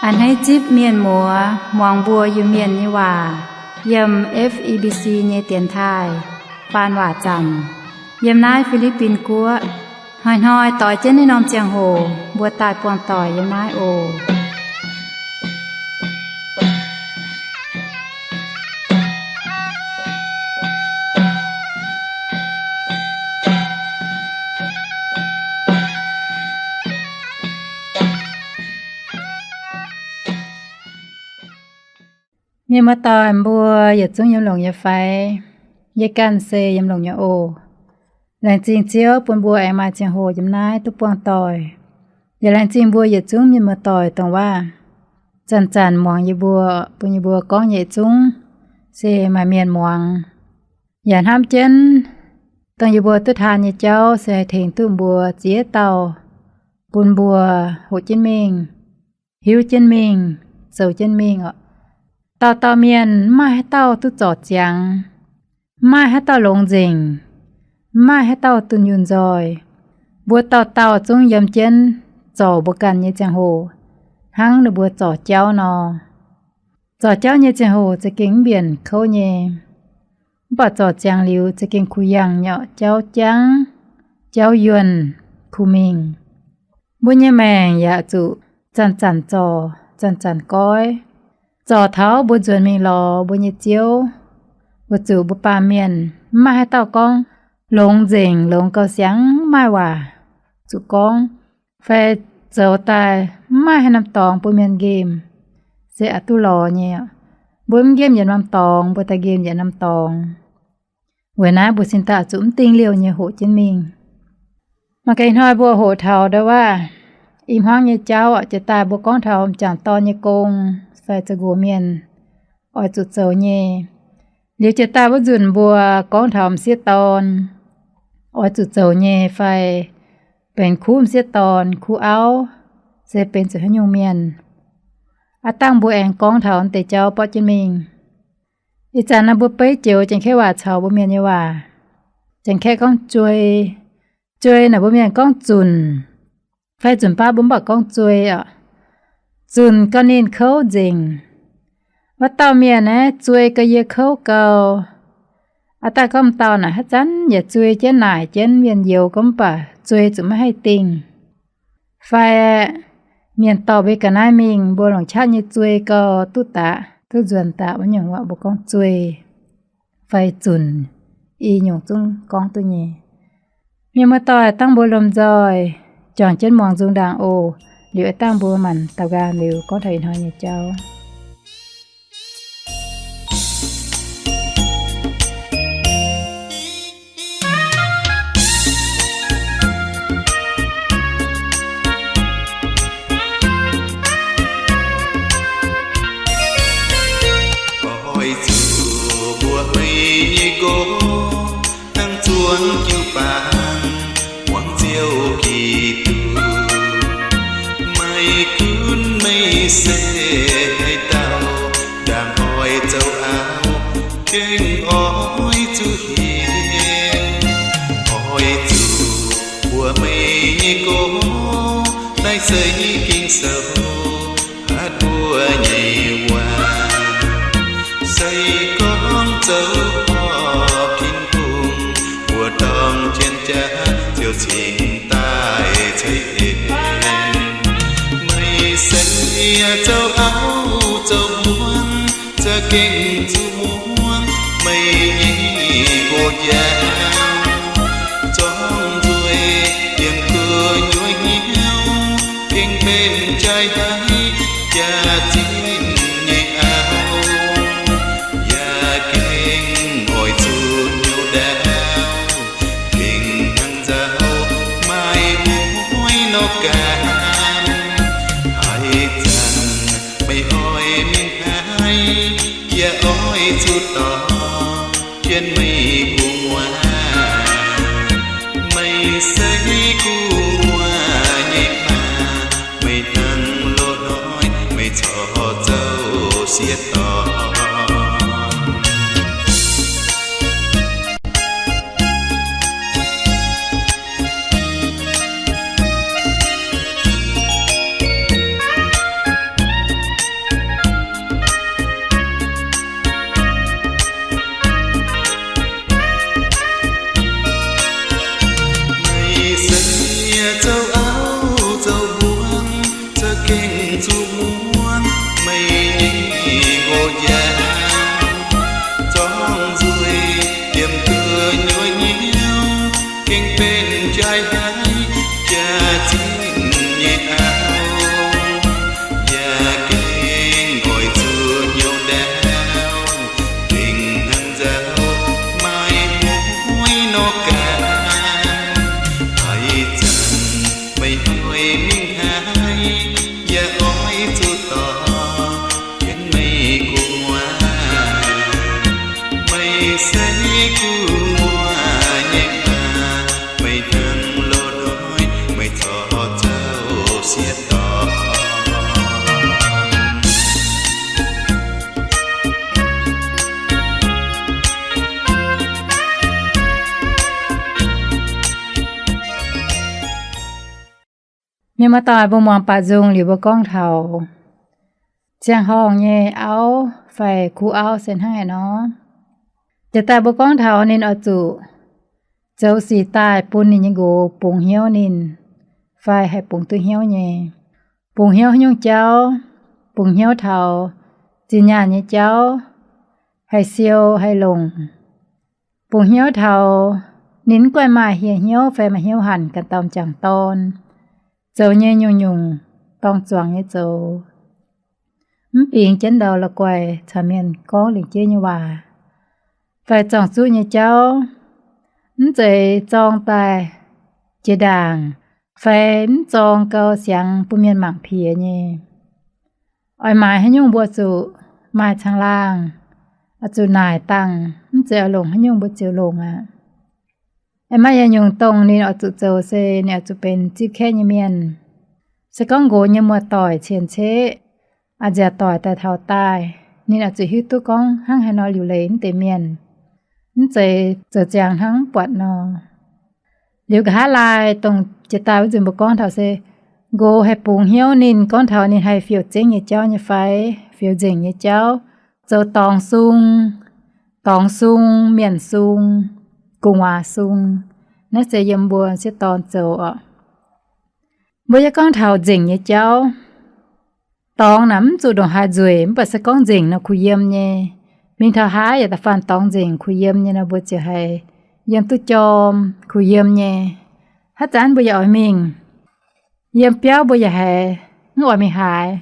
A'hneiv zipv mienh muoz muangx mbuo Iu-Mienh nyei waac yiem F E B C nyei dienx taaih faan waac zanc yiem naaiv Fi^li^bin Guoqv. Hnoi-hnoi doix jienv naaiv norm ziangh hoc mbuo daaih buangh doic yiem naaiv oc. Mienh muoz-doic mbuo yietc zungv yiem longx nyei fai? Yie ganh se yiem longx nyei oc. Laengz zingh Ziouv bun mbuo aengx maaih ziangh hoc yiem naaiv duqv buangh doic. Yaac laengz zingh mbuo yietc zungv mienh muoz-doic dongh waac zanc-zanc muangx yie mbuo, bun yie mbuo gorngv nyei zungv se maaih mienh muangx. Yaac hnamv jienv dongh yie mbuo duqv taan nyei jauv se haih tengx duqv mbuo ziex dauh, bun mbuo hoqc jienv mingh, hiuv jienv mingh, zoux jienv mingh oc. Dauh dauh mienh mv maaih haaix dauh duqv zorc ziangx, mv maaih haaix dauh longx nzengc, mv maaih haaix dauh dunh yunh nzoih. Mbuo dauh dauh zungv yiem jienv zorc mbuo ganh nyei ziangh hoc hnangv ninh mbuo zorc jauv nor. Zorc jauv nyei ziangh hoc za'gengh mv mbienc kouv nyei. Mv baac zorc ziangx liuz za'gengh kuh yangh nyei, jauv jangv, jauv yuonh, kuh mingh. Mbuo nyei maengc yaac zuqc zanc-zanc zorc, zanc-zanc goiv. Zorc taux mbuo nzuonx mingh lorz mbuo nyei Ziouv, weic zuqc mbuo baamh mienh mv maaih haaix dauh gorngv longx nzengc, longx gauh siangx, mv maaih waac zuqc gorngv, fai zoux daaih mv maaih haaix norm dorngx bun mienh nqemh, se aqc duqv lorz nyei. Mbuo mv nqemh yietc norm dorngx, mbuo daaih nqemh yietc norm dorngx. Weic naaiv mbuo cingx daaih zuqc mv dingh liouh nyei hoqc jienv mingh. Mangc gaax ih hnoi mbuo hoqc taux ndau wuov i hmuangv nyei jauv, jiex daaih mbuo gorngv taux m'jangc dorn nyei gong fai zoux nqox mienh oix zuqc zoux nyei. Liuz jiex daaih wuov nzunc mbuo gorngv taux m'sieqv dorn oix zuqc zoux nyei fai benx kuv m'sieqv dorn, kuv auv, se benx zuqc haaix nyungc mienh. Aav dangh mbuo aengx gorngv taux deix jauv borqv jienv mingh. Ih zanc naaiv mbuo beiv joux Janx-Kaeqv waac caux mbuo Mienh nyei waac. Janx-Kaeqv gorngv zuei. Zuei naaic mbuo Mienh gorngv zunc. Fai zunc baav mbuo mv baac gorngv zuei oc. Zunc gauh ninh kouv nzengc. Wuov dauh mienh aeqv, zuei gauh yie kouv gau. Aav dangh gorngv m'dauh naaic haaix zanc yaac zuei jienv naaic jienv mienh youz gorngv mv baac zuei zuqc maiv haih dingh. Fai mienh dorh mbuo ga'naaiv mingh, mbuo longc qaqv nyei zuei gauh duqv daqc, duqv nzuonx daqc wuov nyungc waac mbuo gorngv zuei. Fai zunc, i nyungc zungv gorngv duqv nyei. Mienh muoz-doic, dangh mbuo lomh nzoih juangc jienv muangx nzung ndaangc oc. Liuz aav dangh mbuo maanc daux nqaang liuz gorngv taux ih hnoi nyei jauv. Oix zuqc mbuox meih nyei nqox, hnangv zuangx jiu-baang muangx Ziouv Giduc. Meih gunv meih se haaix dauh, ndaangc oix zoux auv gengh oix zuqc hienx. Oix zuqc mbuox meih nyei nqox, naaiv se Ging-Sou hatc mbuo nyei waac. Se gorngv zoux orqc, Tin-Hungh mbuox dorng jienv jaax ziouc cingx daaih ceix en. Meih se zoux auv zoux hmuangv, za'gengh zuqc muangx meih nyei nqox njaaux. Zorngv nzuih yiem gu'nyuoz hnyouv, gengh benx jaaix haiv jaax-zinh nyei auv. Yaac gengh oix zuqc hnyouv ndaauv, gengh hnangv nzauh maaih mueiz nor gaam. Haaix zanc meih oix mingh haaix, yaac oix zuqc dorh jienv meih gu'nguaaz. Meih se gu'nguaaz nyei maa, meih hnangv loz-hnoi meih corc zoux sieqv dorn. Mienh muoz-doic, mbuo muangx baac nzung liuz mbuo gorngv taux ziangh horngh nyei auv fai kuv auv se hnangv haaix nor. Jiex daaih mbuo gorngv taux ninh oix zuqc zoux sic daaih bun ninh nyei nqox bungx hnyouv ninh, fai haih bungx duqv hnyouv nyei. Bungx hnyouv haaix nyungc jauv? Bungx hnyouv taux zinh nyaanh nyei jauv, haih siou haih longc. Bungx hnyouv taux ninh mv guaih maaih hieh hnyouv fai maaih hnyouv hanc ganh dauh m'jangc dorn, zoux nyei nyungc-nyungc dorng zuangx nyei zoux, mv bingx jienv ndau la'guaih caux mienh gorngv lingc jeiv nyei waac fai zorng-zuqv nyei jauv, mv zeiz zorng daaih jiex ndaangc fai mv zorng gau siangx bun mienh mangc piex nyei. Oix maaiz haaix nyungc mbuo zuqc maaih caangh laangh, oix zuqc naaic dangh, mv zeiz oix longc haaix nyungc mbuo ziouc longc aqv. Aengx maaih yietc nyungc dongh ninh oix zuqc zoux se ninh oix zuqc benx zipv kaeqv nyei mienh. Se gorngv nqox nyei muoz-doic cien-ceqv, a'nziaauc doic daaih taux daaih, ninh oix zuqc hiuv duqv gorngv hnangv haaix nor liuc leiz naaiv deix mienh, mv zeiz zoux ziangx hnangv mv buatc nor. Liuz nqa'haav laai dongh jiex daaih wuov nzunc mbuo gorngv taux se nqox haih bungx hnyouv ninh, gorngv taux ninh haih fioux zengv nyei jauv nyei fai fioux nzengc nyei jauv, zoux dorngx sung, dorngx sung, mienh sung, gu'nguaaz sung. Naaiv se yiem mbuo m'sieqv dorn zoux oc. Mbuo yie gorngv taux nzengc nyei jauv. Dorngx naaic mv zuqc ndongc haaix nzueic, mv baac se gorngv nzengc nor kuh yiem nyei. Mingh taux haaix yaac da'faanh dorngx nzengc kuh yiem nyei nor, mbuo ziouc haiz yiem duqv jorm, kuh yiem nyei. Haaix zanc mbuo yaac oix mingh, yiem biauv mbuo yaac haiz mv oix mingh haaix.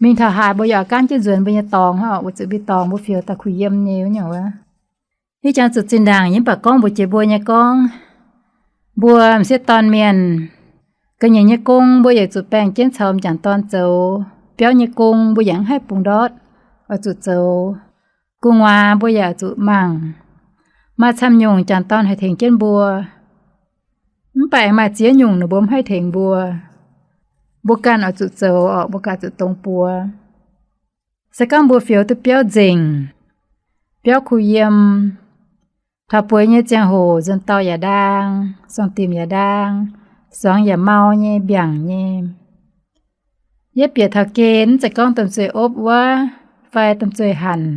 Mingh taux haaix mbuo yaac oix gaanv jienv nzuonx mbuo nyei dorngx oc, weic zuqc mbuo dorngx mbuo fioux daaih kuh yiem nyei wuov nyungc wuov. Ih jangx zuqc zinh ndaangc yie mv baac gorngv mbuox jiex mbuo nyei gorngv, mbuo m'sieqv dorn mienh, ga'nyiec nyei gong mbuo yaac zuqc baengh jienv caux m'jangc dorn zoux. Biauv nyei gong mbuo yaac mv haih bungx ndortv, oix zuqc zoux. Gu'nguaaz mbuo yaac zuqc mangc. Maaih camv nyungc m'jangc dorn haih tengx jienv mbuo, mv baac aengx maaih ziex nyungc ninh mbuo mv haih tengx mbuo. Mbuo ganh oix zuqc zoux oc, mbuo ganh zuqc dongz buoz. Se gorngv mbuo fioux duqv biauv nzengc, biauv kuh yiem, taux bueix nyei ziangh hoc nzuonx dauh yaac ndaang, suangx dimc yaac ndaang, suangx yaac mau nyei, mbiaangc nyei. Yie bieqc taux gen, mv zeiz gorngv domh zueih opv wuov, fai domh zueih hanc,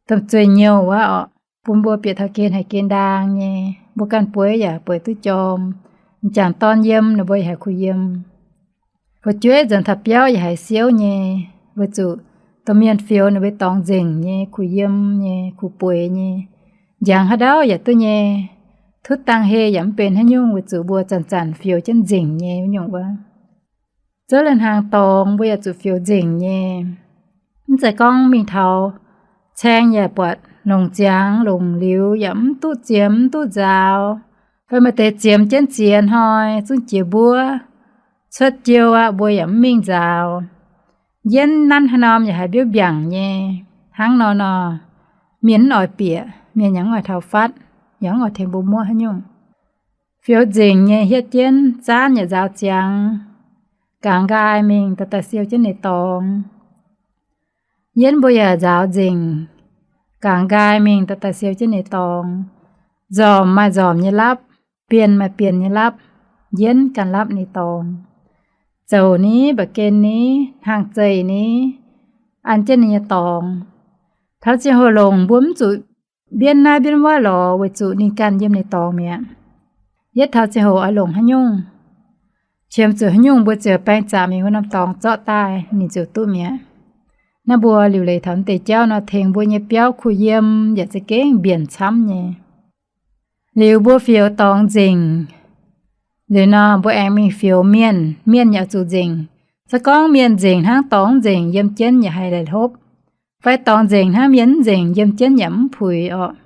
domh zueih nyouh wuov oc, bun mbuo bieqc taux gen haiz gen ndaang nyei. Mbuo ganh bueix yaac bueix duqv jorm. M'jangc dorn yiem, ninh mbuo yaac haiz kuh yiem. Fu'jueiv nzuonx taux biauv yaac haiz siouv nyei, weic zuqc domh mienh fioux ninh mbuo dorngx nzengc nyei, kuh yiem nyei, kuh bueix nyei. Njangx haaix ndau yaac duqv nyei. Tutv dangh hei yaac mv benx haaix nyungc, weic zuqc mbuo zanc-zanc fioux jienv nzengc nyei wuov nyungc wuov. Zouv lai-hnaangx dorngx mbuo yaac zuqc fioux nzengc nyei. Mv zeiz gorngv mingh taux caeng yaac buatc longc ziangx, longc liuz yaac mv duqv ziemx mv duqv nzaaux, fai maaih deix ziemx jienv ziex hnoi zungv jiex mbuov, cuotv jiou aqv, mbuo yaac mv mingh nzaaux. Yienv nanv haaix norm yaac haiz mbiouv mbiaangc nyei. Hnangv nor nor, mienh mv oix bieqc, mienh yaac mv oix taux fatv, yaac mv oix tengx mbuo muoqv haaix nyungc. Fioux nzengc nyei hietv jienv, zaanv yaac nzaaux ziangx, gangx nqaai mingh daaih daaih siou jienv ninh dorngx. Yienv mbuo yaac nzaaux nzengc, gangx nqaai mingh daaih daaih siou jienv ninh dorngx. Nzormc maaih nzormc nyei lapv, bienh maaih bienh nyei lapv, yienv ganh lapv ninh dorngx. Zouc ni, mba'gen ni, hnaangx zeih ni, an jienv ninh nyei dorngx. Taux ziangh hoc longc mbuo mv zuqc mbienv naaiv mbienv wuov lorz, weic zuqc ninh ganh yiem ninh dorngx mi'aqv. Yietv taux ziangh hoc oix longc haaix nyungc, qiemx zuqc haaix nyungc, mbuo ziouc baeng zaqc mingh wuov norm dorngx zorqv daaih, ninh ziouc duqv mi'aqv. Naaiv mbuo liuc leiz taux naaiv deix jauv nor, tengx mbuo nyei biauv kuh yiem yaac za'gengh mbienc camv nyei. Liuz mbuo fioux dorngx nzengc liuz nor, mbuo aengx mingh fioux mienh. Mienh yaac zuqc nzengc. Se gorngv mienh nzengc hnangv dorngx nzengc, yiem jienv yaac haiz laih hlopv. Fai dorngx nzengc hnangv mienh nzengc, yiem jienv yaac mv puix orqc.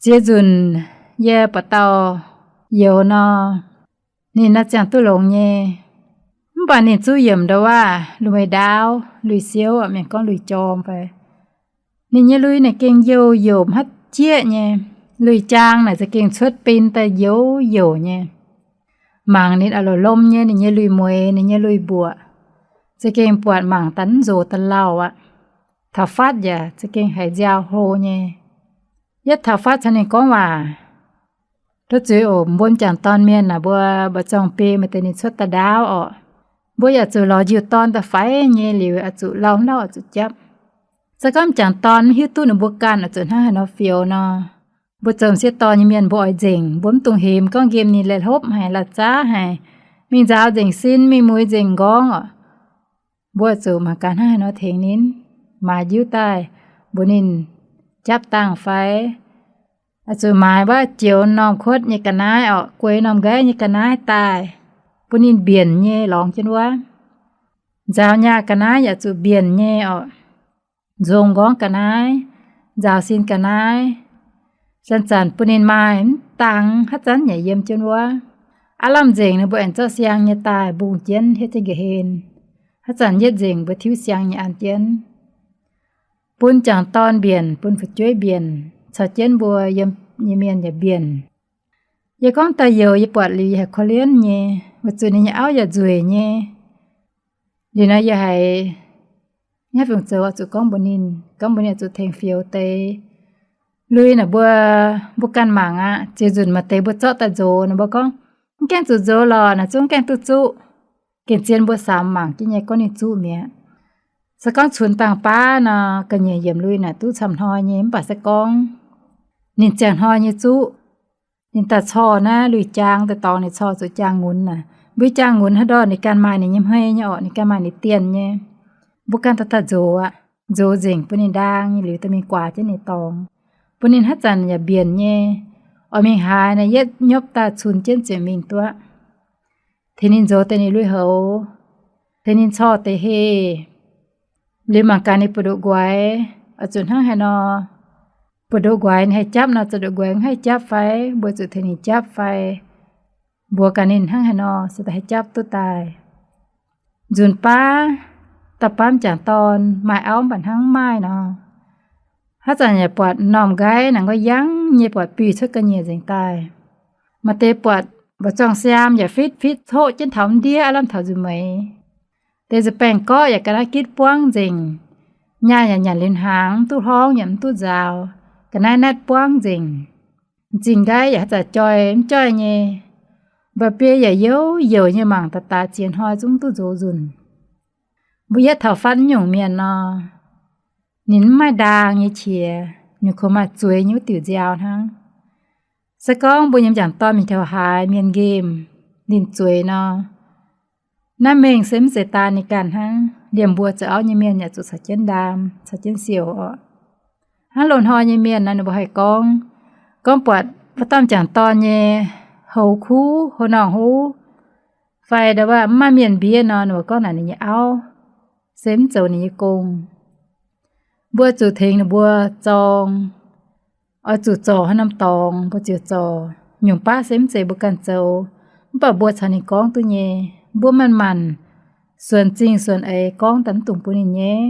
Ziex nzunc yie buatc dauh youz nor, ninh naaiv ziangh duqv longx nyei. Mv baac ninh zuqv yiemc ndau waav, lui-mueiz ndaauv, lui-siouv, mienh gorngv lui-jorm fai. Ninh nyei lui naaic gengh youh youc hmatv jieqv nyei. Lui-jaang naaic za'gengh cuotv bin daaih youz youc nyei. Mangc ninh a'loc lom nyei, ninh nyei lui-mueiz, ninh nyei lui-mbuoqc, za'gengh buatc mangc daaih mv nzox daaih lauh aqv. Taux fatv yaac za'gengh haiz nziaaux hlo nyei. Yietv taux fatv caux ninh gorngv waac, Tov zuiz oc, mbuo m'jangc dorn mienh naaic, mbuo mba'zorng biei maaih deix ninh cuotv daaih ndaauv orqc. Mbuo yaac zuqc lorz njiu dorn daaih faix nyei liuz, oix zuqc lauh lauh oix zuqc japv. Se gorngv m'jangc dorn mv hiuv duqv ninh mbuo ganh oix zuqc hnangv haaix nor fioux nor, mbuo zoux m'sieqv dorn nyei mienh mbuo oix nzengc, mbuo mv dungx hemx gorngv nqemh ninh laih hlopv haic, la'zaav haic, mingh nzaaux nzengc sin, mingh muix nzengc nqorngv orqc. Mbuo zuqc mangc gaax hnangv haaix nor tengx ninh, maaiz njiuv daaih mbuox ninh japv dangh fai, oix zuqc maaiz wuov joux normh kuotv nyei ga'naaiv orqc, gueix normh nqaiv nyei ga'naaiv daaih, bun ninh mbienc nyei lorngx jienv wuov. Nzaaux nyaah ga'naaiv yaac zuqc mbienc nyei orqc. Nzong nqorngv ga'naaiv, nzaaux sin ga'naaiv, zanc-zanc bun ninh maaih mv dangx haaix zanc yaac yiem jienv wuov. Aav lamh nzengc nor mbuo aengx zorqv siang nyei daaih mbungh jienv hietv jienv nqa'hlen. Haaix zanc yietv nzengc mbuo tiuv siang nyei an jienv, bun m'jangc dorn mbienc, bun fu'jueiv mbienc, caux jienv mbuo yiem nyei mienh yaac mbienc. Yie gorngv daaih youz yie buatc liuz yie haiz korv-lienh nyei, weic zuqc ninh nyei auv yaac nzueic nyei. Liuz nor yie haiz nyaiv fungc zoux oix zuqc gorngv mbuox ninh, gorngv mbuox ninh oix zuqc tengx fioux deix lui naaic mbuo, mbuo ganh mangc aqv. Ziouc nzunc maaih deix mbuo zorqv daaih nzox nor mbuo gorngv, mv gaengh zuqc nzox lorqc, naaic zungv gaengh duqv zuqv. Gengh zien mbuo samx mangc jienv nyei gorngv ninh zuqv mi'aqv. Se gorngv cunx dangh baav nor, ga'nyiec yiemc lui naaic duqv camv hnoi nyei, mv baac se gorngv ninh ziangh hnoi nyei zuqv, ninh daaih corc naaiv lui jaang daaih dorngx, ninh corc zuqc jaang nqunx naaic. Mbuo jaang nqunx haaix ndorf ninh ganh maaih ninh nyei hmei nyei orqc, ninh ganh maaih ninh dienh nyei. Mbuo ganh daaih daaih nzox aqv. Nzox nzengc bun ninh ndaang nyei liuz, daaih mingh guaax jienv ninh dorngx, bun ninh haaix zanc yaac mbienc nyei. Oix mingh haaix naaic, yietv nyopv daaih cunx jienv ziouc mingh duqv. Tengx ninh nzox deix ninh lui-houx, tengx ninh corc deix heh. Liuz mangc gaax ninh buoz-ndoqv nquaix oix zuqc hnangv haaix nor. Buoz-ndoqv nquaix ninh haih japv nor, zuqc ndoqv nquaix mv haih japv fai, mbuo zuqc tengx ninh japv fai, mbuox gaax ninh hnangv haaix nor se daaih haih japv duqv daaih. Nzunc baav, da'baav m'jangc dorn maaih auv mv baac hnangv mv maaih nor, haaix zanc yaac buatc m'normh nqaiv naaic nqoi yangv nyei, buatc biux cuotv ga'nyiec nzengc daaih. Maaih deix buatc mba'zorng siaam yaac fitv fitv coqv jienv taux mv ndiev aav lamh taux nzuih meix. Deix nzuih baengh gorqv yaac ga'naaiv gitv buangv nzengc. Nyaanh yaac nyanc liuz hnaangx, mv duqv hlorngv yaac mv duqv nzaaux, ga'naaiv naetv buangv nzengc. M'zing nqaiv yaac haaix zanc joih mv joih nyei. Mba'biei yaac youc youc nyei, mangc daaih daaix ziex hnoi zungv duqv nzox nzunc. Mbuo yietv taux fatv nyungc mienh nor, ninh mv maaih ndaang nyei qiex, ninh kungx maaih zueiz nyei wuov diuc nziaaux hnangv. Se gorngv mbuo nyei m'jangc dorn mingh taux haaix mienh nqemh ninh zueiz nor, naaiv mengh se mv zeiz daan ninh ganh hnangv. Liemh mbuo zoux auv nyei mienh yaac zuqc caux jienv ndaam, caux jienv siouc orqc. Hnangv loz-hnoi nyei mienh nor, ninh mbuo haih gorngv, gorngv buatc wuov dauh m'jangc dorn nyei houx kuv, houx-norngh huv, fai ndau wuov mv maaih mienh mbiev nor, ninh mbuo gorngv naaic ninh nyei auv se mv zoux ninh nyei gong. Mbuo zuqc tengx ninh mbuo zorng, oix zuqc zorc haaix norm dorngx mbuo ziouc zorc. Nyungc baav se mv zeiz mbuo ganh zoux, mv baac mbuo caux ninh gorngv duqv nyei. Mbuo manc-manc suonc zingh suonc eix gorngv daaih mv dungx bun ninh nyei.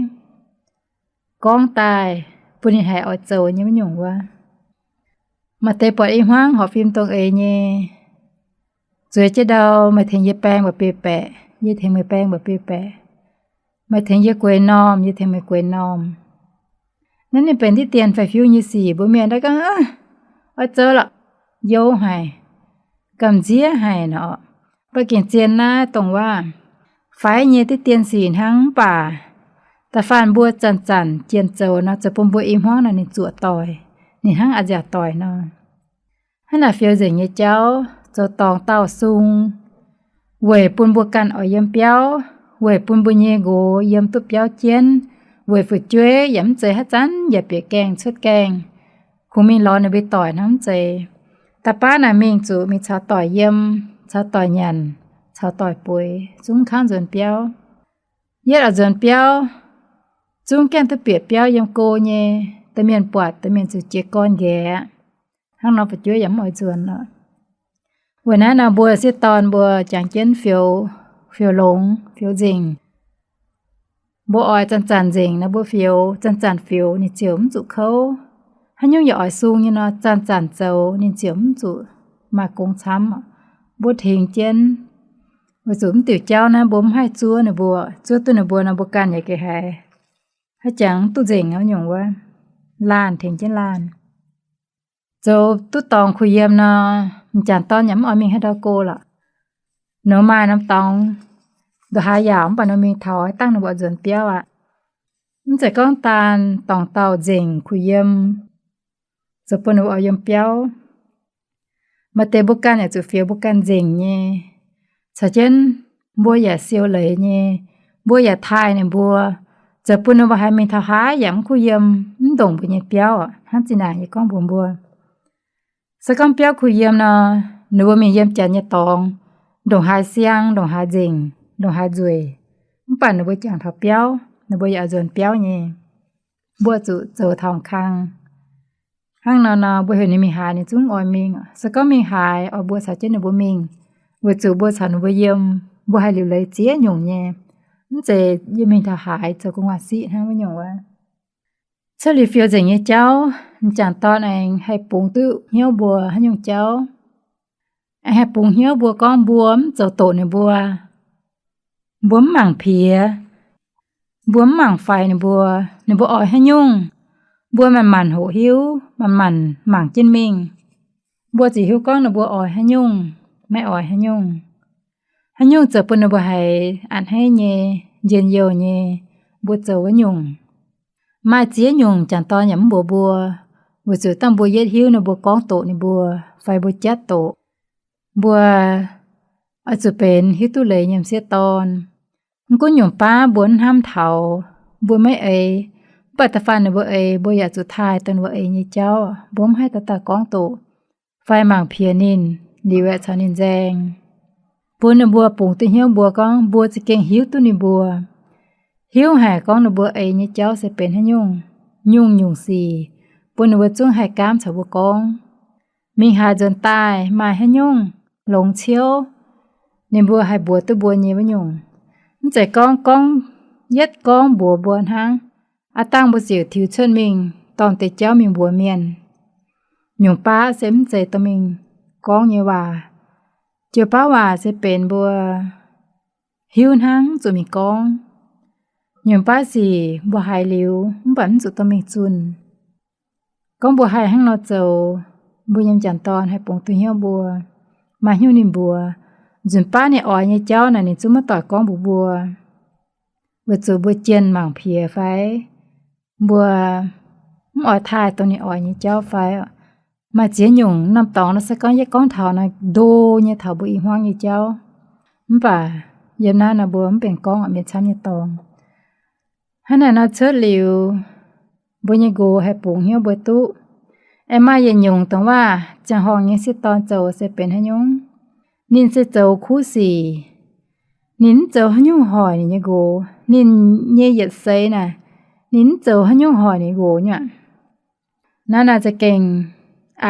Gorngv daaih bun ninh haiz oix zoux nyei wuov nyungc wuov. Maaih deix buatc i hmuangv horpc fim dongh eix nyei, zueiz jienv ndau, meih tengx yie baeng mba'biei baeqc, yie tengx meih baeng mba'biei baeqc. Meih tengx yie gueix normh, yie tengx meih gueix normh. Naaiv ninh benx diqv dien fai fiuv nyei sic, mbuo mienh ndau gorngv, oix zoux lorqc, youh haic, gamh nziev haic nor. Mv baac gengh zien naaiv dongh waac faix nyei diqv dien sic hnangv. Mv baac da'faanh mbuo zanc-zanc jienh zoux nor, zoux bun mbuo i hmuangv nor ninh zuoqc doic, ninh hnangv a'nziaauc doic nor. Hnangv naaic fioux nzengc nyei jauv zoux dorngx dauh sung, weic bun mbuo ganh oix yiem biauv, weic bun mbuo nyei nqox yiem duqv biauv jienv, weic fu'jueiv yaac mv zeiz haaix zanc yaac bieqc gaengh cuotv gaengh, kungx mingh lorz ninh mbuo doic hnangv mv zeiz. Da'baav naaic mingh zuqc mingh caux doic yiem, caux doic nyanc, caux doic bueix, zungv mv kangv nzuonx biauv. Yietv oix nzuonx biauv, zungv gaengh duqv bieqc biauv yiem go nyei, da'mienh buatc da'mienh zuqc jiez gorn nqaeqc aqv. Hnangv nor fu'jueiv yaac mv oix nzuonx lorqc. Weic naaiv nor mbuo sieqv dorn mbuo jangx jienv fioux, fioux longx, fioux nzengc. Mbuo oix zanc-zanc nzengc nor mbuo fioux, zanc-zanc fioux ninh ziouc mv zuqc kouv. Haaix nyungc yaac oix sung nyei nor, zanc-zanc zoux ninh ziouc mv zuqc maaih gong camv. Mbuo tengx jienv, weic zuqc mv diuc jauv naaiv mbuo mv haih zuov ninh mbuo. Zuov duqv ninh mbuo nor mbuo ganh yaac geh haiz haaix jangx mv duqv nzengc wuov nyungc wuov. Laanh tengx jienv laanh. Zoux duqv dorngx kuh yiem nor, m'jangc dorn yaac mv oix mingh haaix ndau go lorqc. Nor maaih norm dorngx ndongc haaix yaauc, mv baac nor mingh taux dangh ninh mbuo nzuonx biauv aqv. Mv zeiz gorngv daan dorngx dauh nzengc kuh yiem zoux bun ninh mbuo oix yiem biauv. Maaih deix mbuo ganh yaac zuqc fioux mbuo ganh nzengc nyei, caux jienv mbuo yaac siou leiz nyei, mbuo yaac taaih ninh mbuo, zoux bun ninh mbuo haiz mingh taux haaix yaac mv kuh yiem, mv ndongc mbuo nyei biauv hnangv zinh naaic yie gorngv mbuox mbuo. Se gorngv biauv kuh yiem nor, ninh mbuo mingh yiem janx nyei dorngx, ndongc haaix siang, ndongc haaix nzengc, ndongc haaix nzueic, mv baac ninh mbuo jangx taux biauv, ninh mbuo yaac oix nzuonx biauv nyei. Mbuo zuqc zoux taux kang. Hnangv nor nor, mbuo heuc ninh mingh haaix ninh zungv oix mingh. Se gorngv mingh haaix oix mbuo caux jienv ninh mbuo mingh, weic zuqc mbuo caux ninh mbuo yiem, mbuo haih liuc leiz ziex nyungc nyei. Mv zeiz yie mingh taux haaix zoux gu'nguaaz-siqv hnangv wuov nyungc wuov. Cuotv liuz fiou nzengc nyei jauv, m'jangc dorn aengx haih bungx duqv hnyouv mbuo haaix nyungc jauv. Aengx haih bungx hnyouv mbuo gorngv mbuo mv zoux doqc ninh mbuo, mbuo mv mangc piex, mbuo mv mangc faix ninh mbuo, ninh mbuo oix haaix nyungc, mbuo manc-manc hoqc hiuv, manc-manc mangc jienv mingh. Mbuo ziouc hiuv gorngv ninh mbuo oix haaix nyungc, maiv oix haaix nyungc. Haaix nyungc zoux bun ninh mbuo haiz a'hneiv nyei, njien-youh nyei, mbuo zoux wuov nyungc. Maaih ziex nyungc m'jangc dorn yaac mv mbuox mbuo, weic zuqc dangh mbuo yietv hiuv ninh mbuo gorngv doqc ninh mbuo, fai mbuo jatv doqc. Mbuo oix zuqc benx hiuv duqv leiz nyei m'sieqv dorn. Mv gunv nyungc baav mbuo mv hnamv taux, mbuo maiv eix, mv baac da'faanh ninh mbuo eix, mbuo yaac zuqc taaih dongh ninh mbuo eix nyei jauv. Mbuo mv haih dauh dauh gorngv doqc fai mangc piex ninh, liuz aeqv caux ninh nzaeng, bun ninh mbuo bungx duqv hnyouv mbuo gorngv mbuo za'gengh hiuv duqv ninh mbuo, hiuv haic gorngv ninh mbuo eix nyei jauv se benx haaix nyungc, nyungc-nyungc sic, bun ninh mbuo zungv haih gaamv caux mbuo gorngv. Mingh haaix nzuonx daaih maaih haaix nyungc longx ciouv, ninh mbuo haih mbuox duqv mbuo nyei wuov nyungc. Mv zeiz gorngv, gorngv yietv gorngv mbuox mbuo hnangv, aav dangh mbuo ziouc tiux cuotv mingh dorh deix jauv mingh mbuox mienh. Nyungc baav se mv zeiz dorh mingh gorngv nyei waac. Joux baav waac se benx mbuo hiuv hnangv zuqc mingh gorngv. Nyungc baav sic mbuo haiz liuz mv baac mv zuqc dorh mingh zunh. Gorngv mbuo haih hnangv nor zoux, mbuo nyei m'jangc dorn haih bungx duqv hnyouv mbuo, maaih hnyouv ninh mbuox. Nzunc baav ninh oix nyei jauv naaic ninh zungv maiv doic gorngv mbuox mbuo, weic zuqc mbuo jienh mangc piex fai mbuo mv oix taaih dongh ninh oix nyei jauv fai. Maaih ziex nyungc norm dorngx nor se gorngv yietv gorngv taux naaic ndo nyei taux mbuo i hmuangv nyei jauv, mv baac yiem naaiv nor mbuo mv benx gorngv mienh camv nyei dorngx. Hnangv naaic nor cuotv liuz, mbuo nyei nqox haih bungx hnyouv mbuo duqv. Aengx maaih yietc nyungc dongh waac ziangh horngh nyei sieqv dorn zoux se benx haaix nyungc, ninh se zoux kuv sic. Ninh mv zoux haaix nyungc hoic ninh nyei nqox. Ninh nyei yietc seix naaic, ninh mv zoux haaix nyungc hoic ninh nqox nyei aqv. Naaiv naaic za'gengh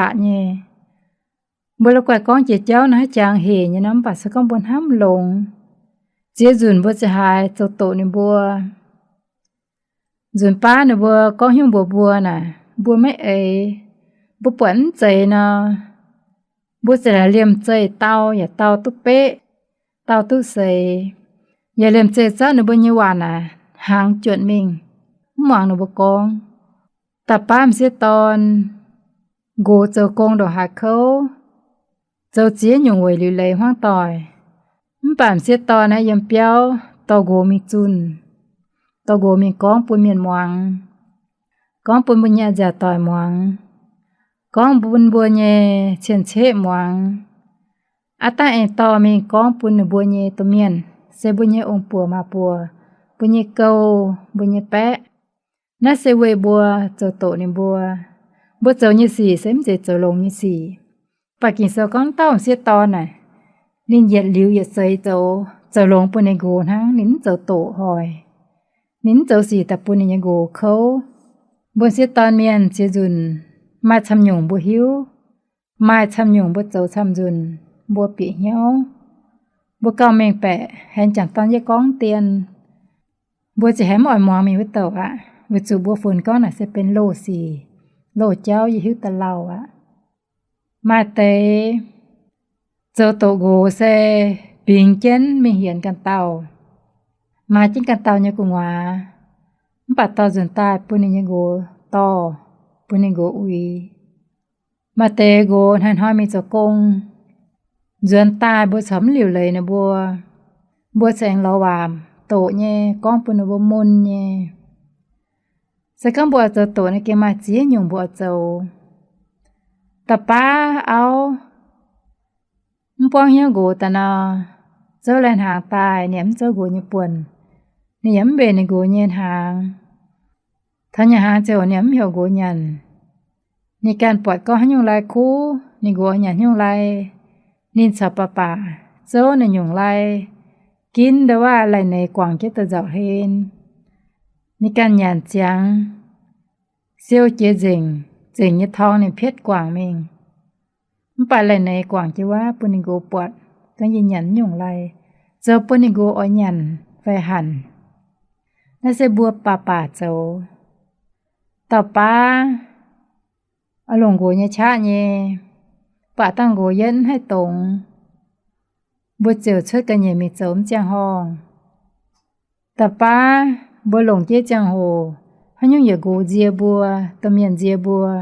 aqc nyei. Mbuo la'guaih gorngv jiex jauv naaiv haaix jangx hec nyei nor, mv baac se gorngv mbuo hnamv longx, ziex nzunc mbuo ziouc haiz zoux doqc ninh mbuo. Nzunc baav ninh mbuo gorngv hnyouv mbuox mbuo naaic, mbuo maiv eix, mbuo buatc mv zeiz nor, mbuo ziouc laaix liemh zeih dau yaac dau duqv beqv, dau duqv seix, yaac liemh zeih zorqv ninh mbuo nyei waac naaic hnaangx juotc mingh, mv muangx ninh mbuo gorngv. Da'faanh m'sieqv dorn nqox zoux gong ndongc haaix kouv, zoux ziex nyungc weic liuc leiz hmuangv doic, mv baac m'sieqv dorn naaiv yiem biauv dorh nqox mingh zunh, dorh nqox mingh gorngv bun mienh muangx, gorngv bun mbuo nyei a'nziaauc doic muangx, gorngv bun mbuo nyei cien-ceqv muangx. Aav dangh aengx dorh mingh gorngv bun ninh mbuo nyei domh mienh, se mbuo nyei ong-buoc maa-buoc, mbuo nyei gouv, mbuo nyei baeqv. Naaiv se weic mbuo zoux doqc ninh mbuo. Mbuo zoux nyei sic se mv zeiz zoux longx nyei sic. Mv baac Ging-Sou gorngv dauh m'sieqv dorn naaic, ninh yietc liuz yietc seix zoux, zoux longx bun ninh nqox hnangv, ninh mv zoux doqc hoic. Ninh mv zoux sic daaih bun ninh nyei nqox kouv. Mbuo m'sieqv dorn mienh ziex nzunc maaih camv nyungc mbuo hiuv, maaih camv nyungc mbuo zoux camv nzunc, mbuo bieqc hnyouv. Mbuo gauh mengh baeqc haiz m'jangc dorn yie gorngv dien, mbuo ziouc haiz mv oix muangx mingh wuov douc aqv, weic zuqc mbuo funx gorngv naaic se benx loz sic, loz jauv yie hiuv daaih lauh aqv. Maaih deix zoux doqc nqox se bingx jienv mingh hienx ganh dauh, maaiz jienv ganh dauh nyei gu'nguaaz, mv baac dorh nzunc daaih bun ninh nyei nqox dorh, bun ninh nqox uix. Maaih deix nqox hnoi-hnoi mingh zoux gong, nzuonx daaih mbuo corc mv liuc leiz ninh mbuo, mbuo corc aengx lorz waac doqc nyei, gorngv bun ninh mbuo mun nyei. Se gorngv mbuo oix zoux doqc naaiv, gengh maaih ziex nyungc mbuo oix zoux. Da'baav auv mv buangv hnyouv nqox daaih nor, zouv lai-hnaangx daaih ninh yaac mv zouv nqox nyei buonc, ninh yaac mv mbenc ninh nqox nyei hnaangx. Taux nyanc hnaangx ziangh hoc ninh yaac mv heuc nqox nyanc. Ninh ganh buatc gorngv haaix nyungc lai kuv, ninh nqox nyanc haaix nyungc lai, ninh caux baac baac zouv naaiv nyungc lai, ginv ndau waac lai-neix guangc jienv daaih nzauc hlen. Ninh ganh nyanc ziangx, siou jiex nzengc, zengc nyei torng ninh pietv guangc mingh. Mv baac lai-neix guangc jienv waac bun ninh nqox buatc, gorngv yie nyanc nyungc lai, zoux bun ninh nqox oix nyanc fai hanc. Naaiv se mbuo baac baac zoux. Dauh baav oix longc nqox nyei qaqv nyei, baac dangh nqox yietv mv haih dongz, mbuo ziouc cuotv ga'nyiec mingh zoux mv ziangh horngh. Da'baav mbuo longc jienv ziangh hoc, haaix nyungc yietc nqox nzie mbuo, domh mienh nzie mbuo,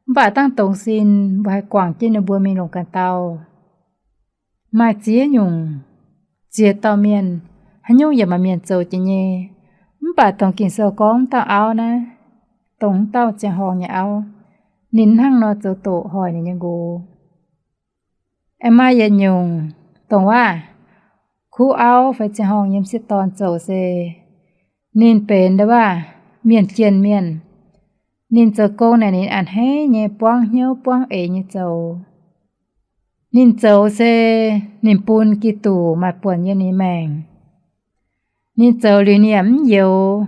mv baac dangh dongz sin mbuo haih guangc jienv ninh mbuo mingh longc ganh dauh. Maaih ziex nyungc ziex dauh mienh, haaix nyungc yaac maaih mienh zoux jiex nyei. Mv baac dongh Ging-Sou gorngv dauh auv naaiv, dongh wuov dauh ziangh horngh nyei auv, ninh hnangv nor zoux doqc hoic ninh nyei nqox. Aengx maaih yietc nyungc dongh waac kuv auv fai ziangh horngh yiem sieqv dorn zoux se, ninh benx ndau waac mienh jienh mienh. Ninh zoux gong naaic ninh a'hneiv nyei buangv hnyouv buangv eix nyei zoux. Ninh zoux se ninh bun Giduc maaih buonc yiem ninh maengc. Ninh zoux liuz ninh yaac mv youx,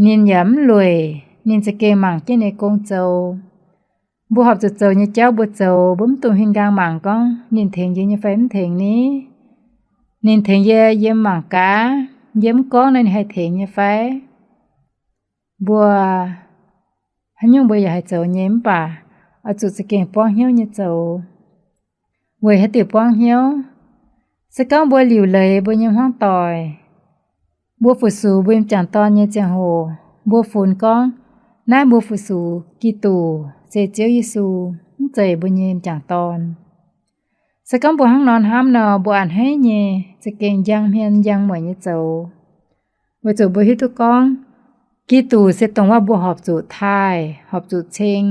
ninh yaac mv lueic, ninh za'gengh mangc jienv ninh gong zoux. Mbuo horpc zuqc zoux nyei jauv mbuo zoux, mbuo mv dungx huin nqaang mangc gorngv ninh tengx yie nyei fai mv tengx ni. Ninh tengx yie, yie mangc gaax, yie mv gorngv naaiv ninh haih tengx nyei fai. Mbuo haaix nyungc mbuo yaac haih zoux nyei, mv baac oix zuqc za'gengh buangv hnyouv nyei zoux. Weic haaix diuc buangv hnyouv? Se gorngv mbuo liuc leiz mbuo nyei hmuangv doic, mbuo fu-sux mbuo nyei m'jangc dorn nyei ziangh hoc, mbuo funx gorngv naaiv mbuo fu-sux Giduc se Ziouv Yesu, mv zeiz mbuo nyei m'jangc dorn. Se gorngv mbuo hnangv nor hnamv nor, mbuo a'hneiv nyei za'gengh njang hmien njang mueic nyei zoux. Weic zuqc mbuo hiuv duqv gorngv Giduc se dongh waac mbuo horpc zuqc taaih, horpc zuqc ceng,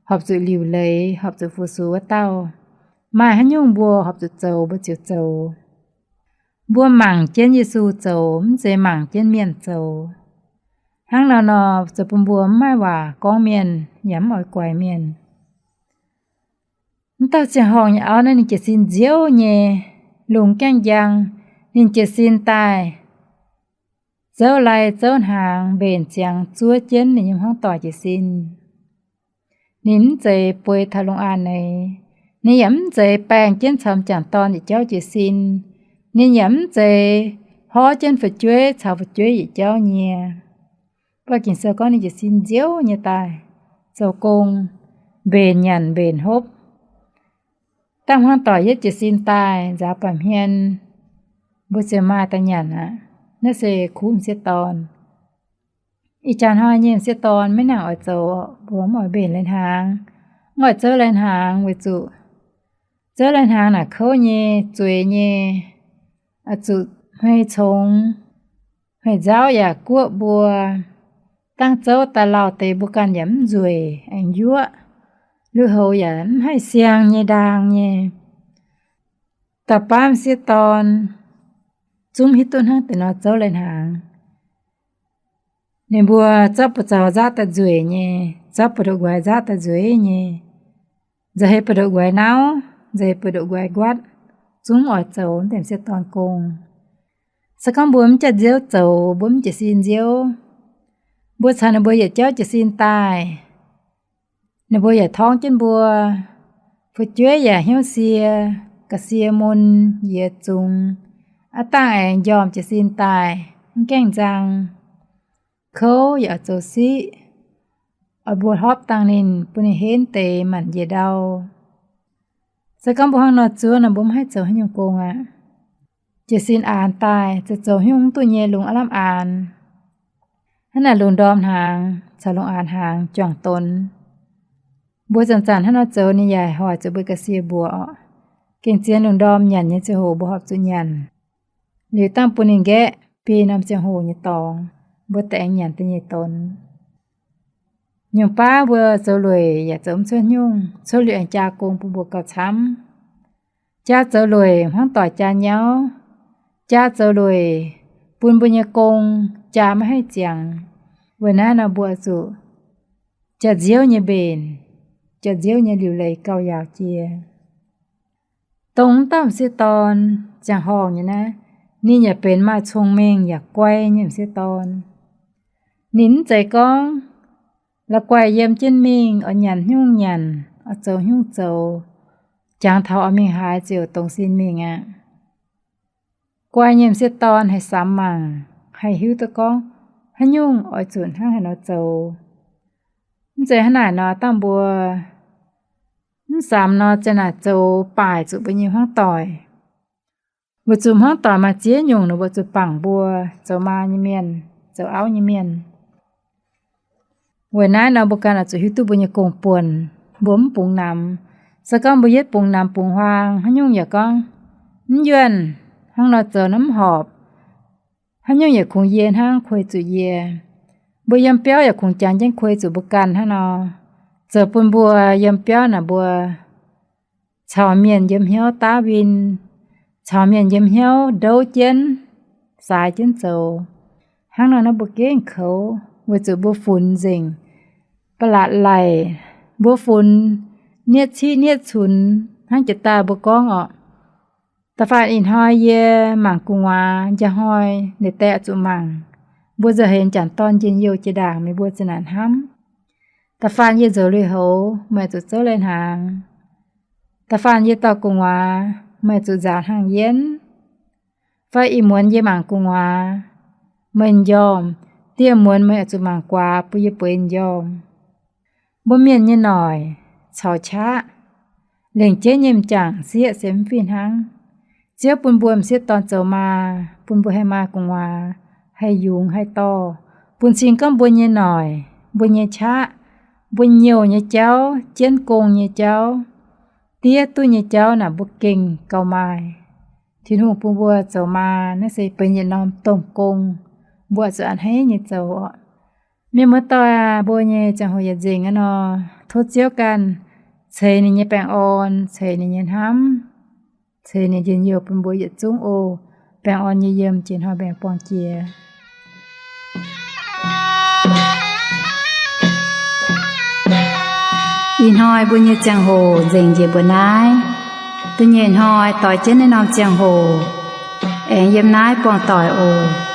horpc zuqc liuc leiz, horpc zuqc fu-sux wuov dauh. Maaih haaix nyungc mbuo horpc zuqc zoux mbuo ziouc zoux. Mbuo mangc jienv Yesu zoux, mv zeiz mangc jienv mienh zoux. Hnangv nor nor, zoux bun mbuo mv maaih waac gorngv mienh yaac mv oix guaix mienh. Mv dauh ziangh horngh nyei auv naaiv ninh jiez sin nziouv nyei, lungh gaengh njang, ninh jiez sin daaih zouv lai zouv hnaangx mbenc ziangx zuov jienv ninh nyei hmuangv doic jiez sin. Ninh mv zeiz bueix taux lungh aanx neix. Ninh yaac mv zeiz baengh jienv caux m'jangc dorn yietc jauv jiez sin. Ninh yaac mv zeiz hov jienv fu'jueiv caux fu'jueiv yietc jauv nyie. Mv baac Ging-Sou gorngv ninh jiez sin nziouv nyei daaih zoux gong, mbenc nyanc mbenc hopv. Dangh hmuangv doic yietv jiez sin daaih nzaaux baamh hmien, mbuo ziouc maaih daaih nyanc aqv. Naaiv se kuv m'sieqv dorn. Ih jaax hnoi nyei m'sieqv dorn maiv nangc oix zoux, mbuo mv oix mbenc lai-hnaangx, mv oix zouv lai-hnaangx weic zuqc zouv lai-hnaangx naaic kouv nyei, zueiz nyei, zuqc hmei congx, hmei nzauv yaac guoqv mbuo. Dangh zouv daaih lauh deix mbuo ganh yaac mv nzueic, aengx yuoqv, lui-houx yaac mv haih siang nyei ndaang nyei. Dauh baav m'sieqv dorn zungv hiuv duqv hnangv deix nor zouv lai-hnaangx. Ninh mbuo zorqv buoz-zaux nzaqv daaih nzueic nyei, zorqv buoz-ndoqv nquaix nzaqv daaih nzueic nyei, nzauh heix buoz-ndoqv nquaix nauv, nzauh heix buoz-ndoqv nquaix nquatv, zungv oix zoux deix m'sieqv dorn gong. Se gorngv mbuo mv jaax nziouv zoux, mbuo mv jiez sin nziouv, mbuo caux ninh mbuo yietc jauv jiez sin daaih, ninh mbuo yaac torngv jienv mbuo. Fu'jueiv yaac hnyouv sie, ga'sie mun, yie zungx, aav dangh aengx njormh jiez sin daaih, mv gaengh nzang. Kouv yaac oix zoux siqv, oix mbuo hlopv dangh ninh, bun ninh henv deix maanc njiec ndau. Se gorngv mbuo hnangv nor zuov nor, mbuo mv haih zoux haaix nyungc gong aqv. Jiez sin aanx daaih, zoux zoux haaix nyungc mv duqv nyei, lungh aav lamh aanx. Hnangv naaic lungh ndorm hnaangx caux lungh aanx hnaangx juangc donx. Mbuo zanc-zanc hnangv nor zoux ninh yaac hoic zuqc mbuo ga'sie mbuoqc oc. Gengh zien lungh ndorm nyanc nyei ziangh hoc mbuo horpc zuqc nyanc. Liuz dangh bun ninh nqaeqv biei norm ziangh hoc nyei dorngx, mbuo daaih aengx nyanc da'nyeic donx. Nyungc baav mbuo zoux lueic yaac zoux mv cuotv nyungc, cuotv liuz aengx jaa gong bun mbuo gauh camv. Jaa zoux lueic hmuangv doic jaa nyauv, jaa zoux lueic bun mbuo nyei gong jaa maiv haih ziangx. Weic naaiv nor mbuo zuqc jaax-nziouv nyei mbenc, jaax-nziouv nyei liuc leiz gauh yaauc jiex. Dongh mv dauh m'sieqv dorn ziangh horngh nyei naaiv, ninh yaac benx maaih cong-mengh yaac guai nyei m'sieqv dorn. Ninh mv zeiz gorngv la'guaih yiem jienv mingh oix nyanc hnyungv nyanc, oix zoux hnyungv zoux, jangx taux oix mingh haaix ziouc dongz sin mingh aqv. Guai nyei m'sieqv dorn haih samx mangc, haih hiuv duqv gorngv haaix nyungc oix zuqc hnangv haaix nor zoux. Mv zeiz hnangv naaic nor dangh mbuo mv samx nor, za'naaic zoux baaic zuqc mbuo nyei hmuangv doic. Weic zuqc hmuangv doic maaih ziex nyungc ninh mbuo zuqc bangc mbuo zoux maa nyei mienh, zoux auv nyei mienh. Weic naaiv nor mbuo ganh oix zuqc hiuv duqv mbuo nyei gong-buonc, mbuo mv bungx namx. Se gorngv mbuo yietv bungx namx bungx huaang, haaix nyungc yaac gorngv mv yuonh, hnangv nor zoux nor mv horpc. Haaix nyungc yaac kungx yie hnangv kuei zuqc yie. Mbuo yiem biauv yaac kungx jangx jienv kuei zuqc mbuo ganh hnangv nor, zoux bun mbuo yiem biauv naaic mbuo caux mienh yiem hnyouv daav win, caux mienh yiem hnyouv ndouv jienv, saaix jienv zoux. Hnangv nor naaiv mbuo gengh koux weic zuqc mbuo funx nzengc, ba'laqc laic, mbuo funx nietv ciqv nietv cunx hnangv jiex daaih mbuo gorngv orqc. Da'faanh ih hnoi yie mangc gu'nguaaz, njang hnoi ninh deix oix zuqc mangc. Mbuo nzauh heix m'jangc dorn njien-youh jiex ndaangc meih mbuo za'naaic hnamv. Da'faanh yie nzoux lui-houx meih oix zuqc zouv lai-hnaangx. Da'faanh yie dorh gu'nguaaz meih oix zuqc nzaaux hnaangx yienv. Fai ih muonz yie mangc gu'nguaaz meih m'njormh, dieh muonz meih oix zuqc mangc guaax bun yie bueix m'njormh. Mbuo mienh nyei noic caux qaqv, lengc jeiv nyei m'jangc sieqv se mv fih hnangv. Ziouv bun mbuo m'sieqv dorn zoux maa, bun mbuo haih maa gu'nguaaz, haih yungz haih dorh, bun cing gorngv mbuo nyei noic, mbuo nyei qaqv, mbuo nyouh nyei jauv, jienv gong nyei jauv, diev duqv nyei jauv naaic mbuo gengh gauh maaih. Tin-Hungh bun mbuo zoux maa naaiv se benx yietc norm domh gong, mbuo zuqc a'hneiv nyei zoux oc. Mienh muoz-doic aac, mbuo nyei ziangh hoc yietc nzengc aqv nor, tov Ziouv ganh ceix ninh nyei baengh orn, ceix ninh nyei hnamv, ceix ninh njien-youh bun mbuo yietc zungv oc. Baengh orn nyei yiem jiex hnoi mbaengx-borngh jiex. Ih hnoi mbuo nyei ziangh hoc nzengc njiec mbuo naaiv. Da'nyeic hnoi doix jienv naaiv norm ziangh hoc aengx yiem naaiv buangh doic oc.